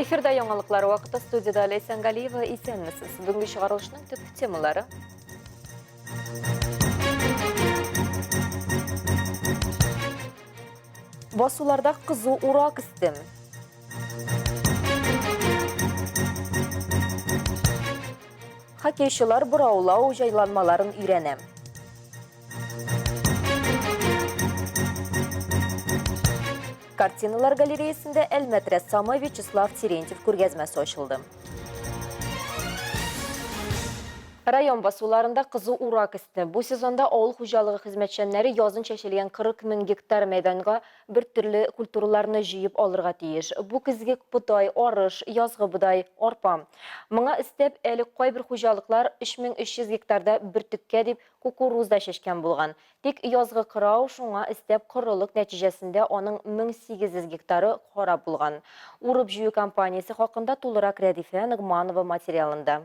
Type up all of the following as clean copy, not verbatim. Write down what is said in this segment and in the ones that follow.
Эфирда яңалыклар вакыты студиядә Ләйсән Галиева исәнмесез. Бүгенге чыгарылышның төп темалары. Басуларда кызу урак өсте. Хоккейчылар бораулау җайланмаларын өйрәнә. Картиналар галереясендә Әлмәт рәссамы Вячеслав Терентьев күргәзмәсе ачылды. Район басуларында кызу урак өсте. Бу сезонда авыл хуҗалыгы хезмәтчәннәре язын чәчелгән 40 мең гектар мәйданга бер төрле культураларны җыеп алырга тиеш. Бу көзге бодай, арыш, язгы бодай, арпа. Моңа өстәп, әле кайбер хуҗалыклар 3300 гектарда бөртеккә дип кукуруз да чәчкән булган. Тик язгы кырау, шуңа өстәп корылык нәтиҗәсендә аның 1800 гектары харап булган. Урып-җыю кампаниясе хакында тулырак Рәдифә Ногманова материалында.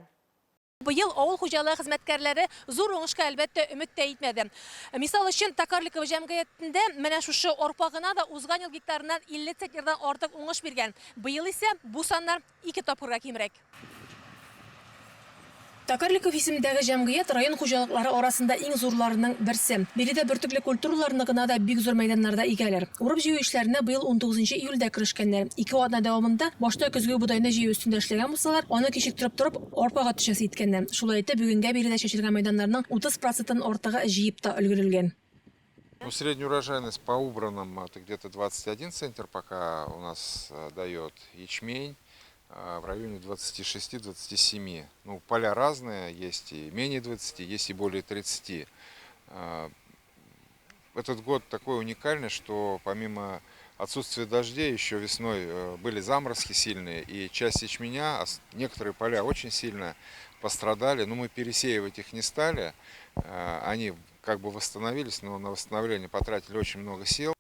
Быел авыл хуҗалыгы хезмәткәрләре зур уңышка, әлбәттә, өмет тә итмәде. Мисал өчен, Токарликово җәмгыятендә менә шушы арпа гына да узган ел гектарыннан 50 центнердан артык уңыш биргән. Быел исә бу саннар ике тапкырга кимрәк. Токарликов исемендәге җәмгыять район хуҗалыклары арасында иң зурларының берсе. Биредә бөртекле культураларны гына да бик зур мәйданнарда игәләр. Урып-җыю эшләренә быел унтугызынчы июльдә керешкәннәр. Ике атна дәвамында башта көзге бодайны җыю өстендә эшләгән булсалар, аны кичектереп торып, арпага төшәсе иткәннәр. Шулай итеп, бүгенгә биредә чәчелгән мәйданнарның 30 проценттан артыгы җыеп та өлгерелгән. Ну, средняя урожайность по убранным это где-то 21 центнер пока у нас э, дает ячмень э, в районе 26-27. Ну, поля разные, есть и менее 20, есть и более 30. Э, этот год такой уникальный, что помимо отсутствия дождей, еще весной были заморозки сильные, и часть ячменя, некоторые поля очень сильно пострадали, но мы пересеивать их не стали. Они как бы восстановились, но на восстановление потратили очень много сил.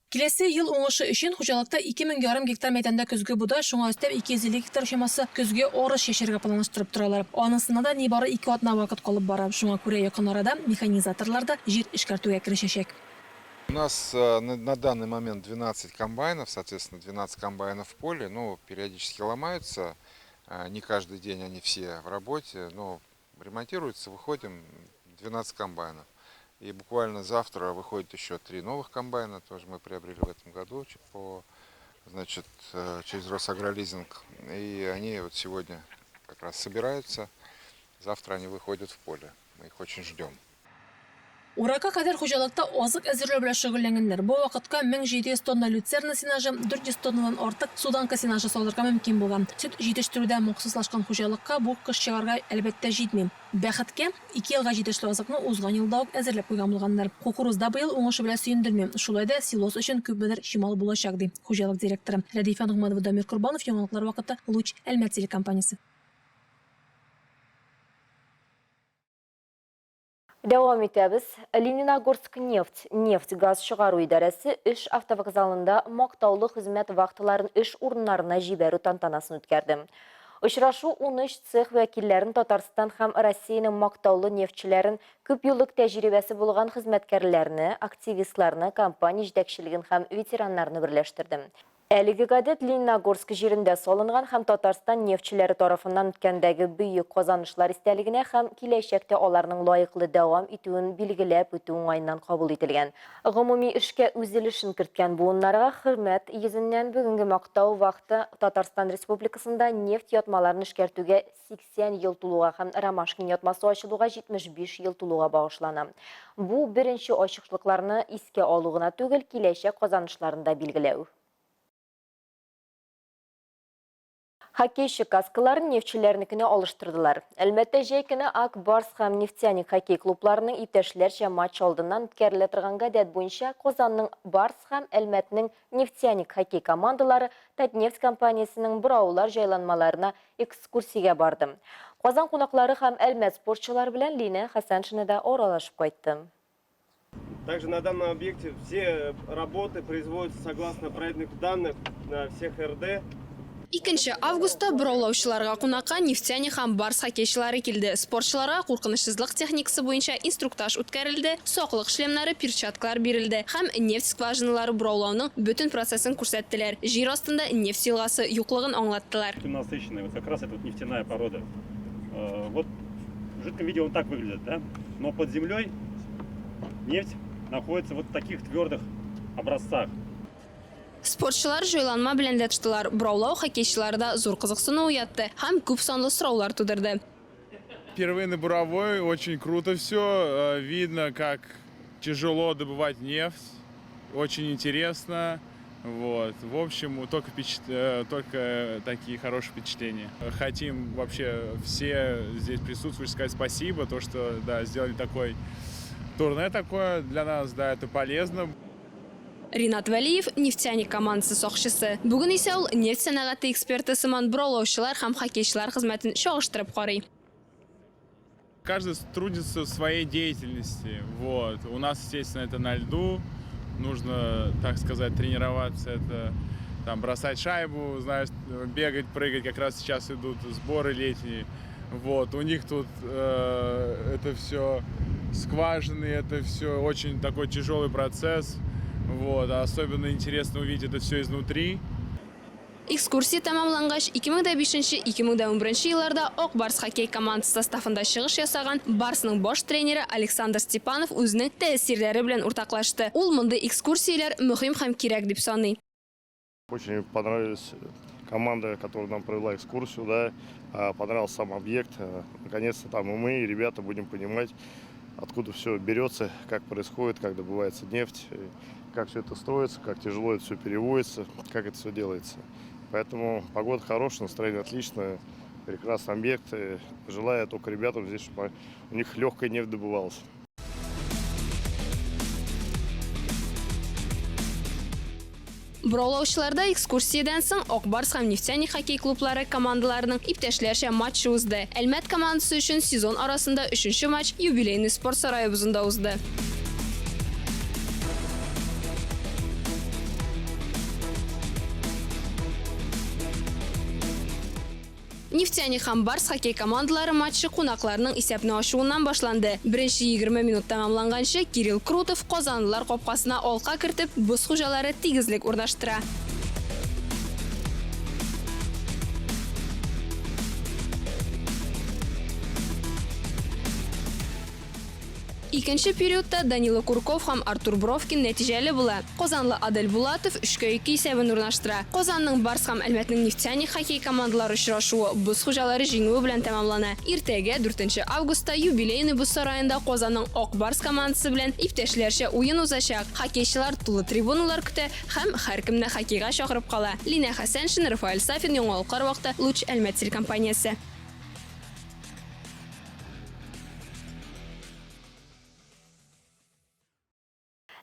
Киләсе ел уңышы өчен хуҗалыкта 2 мең ярым гектар мәйданда көзге бодай, шуңа өстәп 250 гектар чамасы көзге арыш чәчәргә планлаштырып торалар. Анысына да нибары ике атна вакыт калып бара. Шуңа күрә якын арада механизаторлар да җир эшкәртүгә керешәчәк. У нас на данный момент 12 комбайнов, соответственно, 12 комбайнов в поле, ну, периодически ломаются, не каждый день они все в работе, но ремонтируются, выходим 12 комбайнов. И буквально завтра выходит еще три новых комбайна, тоже мы приобрели в этом году по, значит, через Росагролизинг. И они вот сегодня как раз собираются, завтра они выходят в поле. Мы их очень ждем. Уракка кадәр хуҗалыкта азык әзерләү белән шөгыльләнгәннәр. Бу вакытка 1700 тонна люцерна сенажы, 400 тоннадан артык суданка сенажы салырга мөмкин булган. Сөт җитештерүдә махсуслашкан хуҗалыкка бу кыш чыгарга, әлбәттә, җитми. Бәхеткә, ике елга җитешле азыкны узган елда ук әзерләп куйган булганнар. Кукуруз да быел уңышы белән сөендерми. Шулай да силос өчен күпмедер чимал булачак, ди хуҗалык директоры. Рәдифә Ногманова, Дамир Корбанов, Яңалыклар вакыты, Луч, Әлмәт телекомпаниясе. Дәвам итәбез. Лениногорскнефть нефть-газ чыгару идарәсе эш автовокзалында мактаулы хезмәт вахталарын эш урыннарына җибәрү тантанасын үткәрде. Очрашу 13 цех вәкилләрен Татарстан һәм Россиянең мактаулы нефтьчеләрен, күпьеллык тәҗрибәсе булган хезмәткәрләрне, активистларны, компания җитәкчелеген һәм ветераннарны берләштерде. Әлеге гадәт Лениногорск җирендә салынган һәм Татарстан нефтьчеләре тарафыннан үткәндәге бөек казанышлар истәлегенә һәм киләчәктә аларның лаеклы дәвам итүен билгеләп үтү уңаеннан кабул ителгән. Гомуми эшкә үз өлешен керткән буыннарга хөрмәт йөзеннән бүгенге мактау вахта Татарстан Республикасында нефть ятмаларын эшкәртүгә 80 ел тулуга һәм Ромашкин ятмасы ачылуга 75 ел тулуга багышлана. Бу беренче ачышлыкларны искә алу гына түгел, киләчәк казанышларын да билгеләү. Хоккейчы каскаларын нефтьчеләрнекенә алыштырдылар. Әлмәттә җәй көне Ак Барс һәм Нефтяник хоккей клубларының иптәшләрчә матч алдыннан үткәрелә торган гадәт буенча Казанның Барс һәм Әлмәтнең Нефтяник хоккей командалары Татнефть компаниясенең бораулар җайланмаларына экскурсиягә барды. Казан кунаклары һәм Әлмәт спортчылары белән Линә Хәсәншина да аралашып кайтты. Также на данном объекте все работы производятся согласно проектных данных на всех РД. Икенче августта бораулаучыларга кунакка Нефтяник һәм Барс хоккейчылары килде. Спортчыларга куркынычсызлык техникасы буенча инструктаж үткәрелде, саклык шлемнары, перчаткалар бирелде һәм нефть скважиналары бораулауның бөтен процессын күрсәттеләр, җир астында нефть елгасы юклыгын аңлаттылар. Насыщенная, вот как раз это вот нефтяная порода. Вот в жидком виде он так выглядит, да? Но под землей нефть находится вот в таких твердых образцах. Спортчылар җайланма белән дә тыштылар. Бораулау хоккейчыларда зур кызыксыну уятты һәм күп санлы сораулар тудырды. Впервые на буровой, очень круто все. Видно, как тяжело добывать нефть. Очень интересно. Вот. В общем, только, впечат... только такие хорошие впечатления. Хотим вообще все здесь присутствующие сказать спасибо, то, что да, сделали такой турне такое для нас, да, это полезно. Ринат Вәлиев, Нефтяник командасы сакчысы. Бүген исә ул нефть сәнәгате эксперты сыман бораулаучылар һәм хоккейчылар хезмәтен чагыштырып карый. Каждый трудится в своей деятельности. Вот. У нас, естественно, это на льду. Нужно, так сказать, тренироваться. Это там бросать шайбу, знаешь, бегать, прыгать. Как раз сейчас идут сборы летние. Вот. У них тут это все скважины, это все очень такой тяжелый процесс. Вот. А особенно интересно увидеть это все изнутри. Экскурсия тәмамлангач, 2005-2011 елларда Ак Барс хоккей командасы составында чыгыш ясаган Барсның баш тренеры Александр Степанов үзенең тәэсирләре белән уртаклашты. Ул мондый экскурсияләр мөһим һәм кирәк дип саный. Очень понравилась команда, которая нам провела экскурсию, да, понравился сам объект. Наконец-то там и мы, и ребята будем понимать, откуда все берется, как происходит, как добывается нефть, как все это строится, как тяжело это все переводится, как это все делается. Поэтому погода хорошая, настроение отличное, прекрасный объект. Желаю только ребятам здесь, чтобы у них легкая нефть добывалась. Бораулаучыларда экскурсиядән соң Ак Барс һәм Нефтяник хоккей клублары командаларының иптәшләрчә матчы узды. Әлмәт командасы өчен сезон арасында өченче матч Юбилейный спорт сарае бозында узды. Нефтяник һәм Барс хоккей командалары матчы кунакларның исәпне ачуыннан башланды. Беренче 20 минут тәмамланганчы Кирилл Крутов казанлылар капкасына алка кертеп, боз хуҗалары тигезлек урнаштыра. Икенче периодта Данила Курков һәм Артур Бровкин нәтиҗәле була. Казанлы Адель Булатов 3-2 исәбен урнаштыра. Казанның Барс һәм Әлмәтнең Нефтяник хоккей командалары очрашуы боз хуҗалары җиңүе белән тәмамлана. Иртәгә, 4 августта, Юбилейный боз сараенда Казанның Ак Барс командасы белән иптәшләрчә уен узачак. Хоккейчылар тулы трибуналар көтә һәм һәркемне хоккейга чакырып кала. Линә Хәсәншин, Рафаэль Сафин, Яңалыклар вакыты, Луч Әлмәт телекомпаниясе.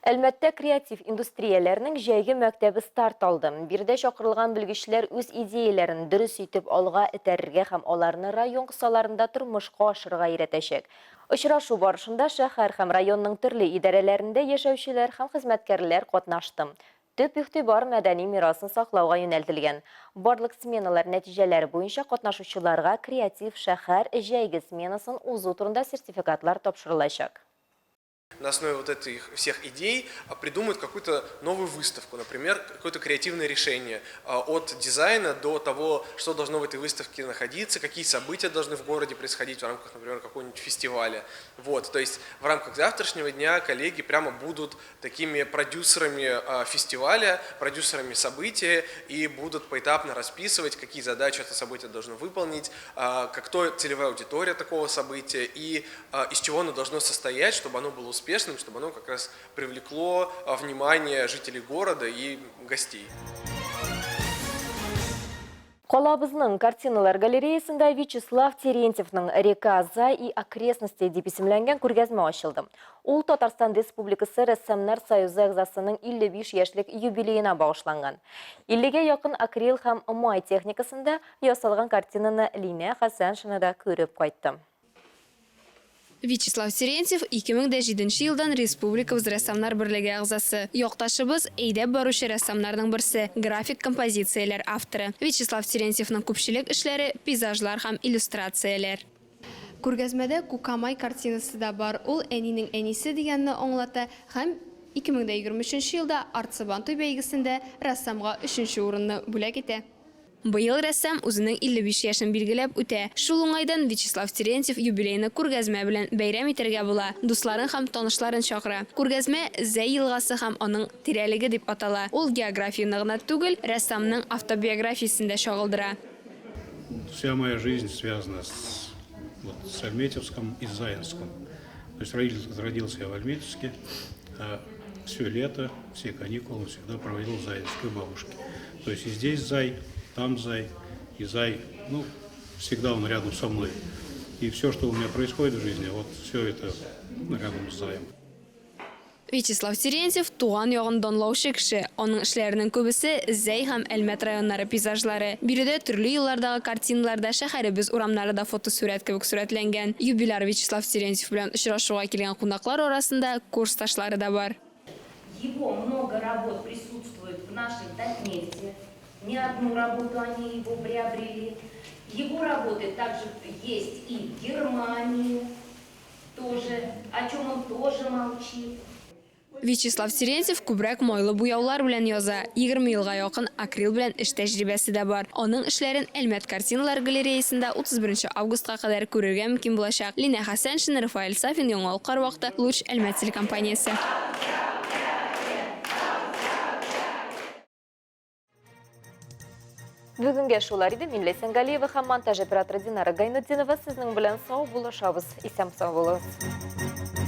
Әлмәттә креатив индустрияләрнең җәйге мәктәбе старт алды. Биредә чакырылган белгечләр үз идеяләрен дөрес итеп алга этәрергә һәм аларны район кысаларында тормышка ашырырга өйрәтәчәк. Очрашу барышында шәһәр һәм районның төрле идарәләрендә яшәүчеләр һәм хезмәткәрләр катнашты. Төп игътибар мәдәни мирасны саклауга юнәлтелгән. Барлык сменалар нәтиҗәләре буенча катнашучыларга креатив шәһәр җәйге сменасын узу турында сертификатлар тапшырылачак. На основе вот этих всех идей придумают какую-то новую выставку, например, какое-то креативное решение от дизайна до того, что должно в этой выставке находиться, какие события должны в городе происходить в рамках, например, какого-нибудь фестиваля. Вот, то есть в рамках завтрашнего дня коллеги прямо будут такими продюсерами фестиваля, продюсерами события и будут поэтапно расписывать, какие задачи это событие должно выполнить, кто целевая аудитория такого события и из чего оно должно состоять, чтобы оно было успешным, чтобы оно как раз привлекло внимание жителей города и гостей. Калабызның картиналар галереясында Вячеслав Терентьевның «Река Зай и окрестности» дип исемләнгән күргәзмә ачылды. Ул Татарстан Республикасы Рәссамнар союзы әгъзасының 55 яшьлек юбилеена багышланган. 50гә якын акрил һәм май техникасында ясалган картинаны Линә Хәсәншина да күреп кайтты. Вячеслав Терентьев 2007 елдан республикабыз рәссамнар берлеге әгъзасы. Якташыбыз, әйдәп баручы рәссамнарның берсе, график композицияләр авторы. Вячеслав Терентьевның күпчелек эшләре, пейзажлар һәм иллюстрацияләр. Күргәзмәдә Кукамай картинасы да бар. Ул әнинең әнисе дигәнне аңлата һәм 2023 елда Арт-Сабантуй бәйгесендә рәссамга өченче урынны бүләк итә. Быел рәссам үзенең 55 яшен билгеләп үтә. Шул уңайдан Вячеслав Терентьев юбилейны күргәзмә белән бәйрәм итәргә була, дусларын һәм танышларын чакыра. Күргәзмә Зәй елгасы һәм аның тирәлеге дип атала. Ул географияне гына түгел, рәссамның автобиографиясен дә чагылдыра. Вся моя жизнь связана с, вот, с Альметьевском и с Заинском. То есть родился я в Альметьевске, а все лето, все каникулы всегда проводил в Заинске у бабушки. То есть и здесь Зай, там Зай, и Зай, ну, всегда он рядом со мной. И все, что у меня происходит в жизни, вот все это рядом с Заем. Вячеслав Терентьев туган ягын данлаучы кеше. Аның эшләренең күбесе Зәй һәм Әлмәт районнары пейзажлары. Биредә төрле еллардагы картиналарда шәһәребез урамнары да фотосурәт кебек сурәтләнгән. Юбиляр Вячеслав Терентьев белән очрашуга килгән кунаклар арасында курсташлары да бар. Его много работ присутствует в нашей Татнефти. Не одну работу они его приобрели. Его работы также есть и в Германии тоже, о чем он тоже молчит. Вячеслав Терентьев күбрәк майлы буяулар белән яза. 20 елга якын акрил белән эш тәҗрибәсе дә бар. Аның эшләрен Әлмәт картиналар галереясында 31 августка кадәр күрергә мөмкин булачак. Линә Хәсәншина, Рафаэль Сафин, Яңалыклар вакыты, Луч, Әлмәт телекомпаниясе. Бүгенгә шулар иде. Мин Ләйсән Галиева һәм монтаж операторы Динара Гайнутдинова сезнең белән сау булышабыз. Исән сау булыгыз.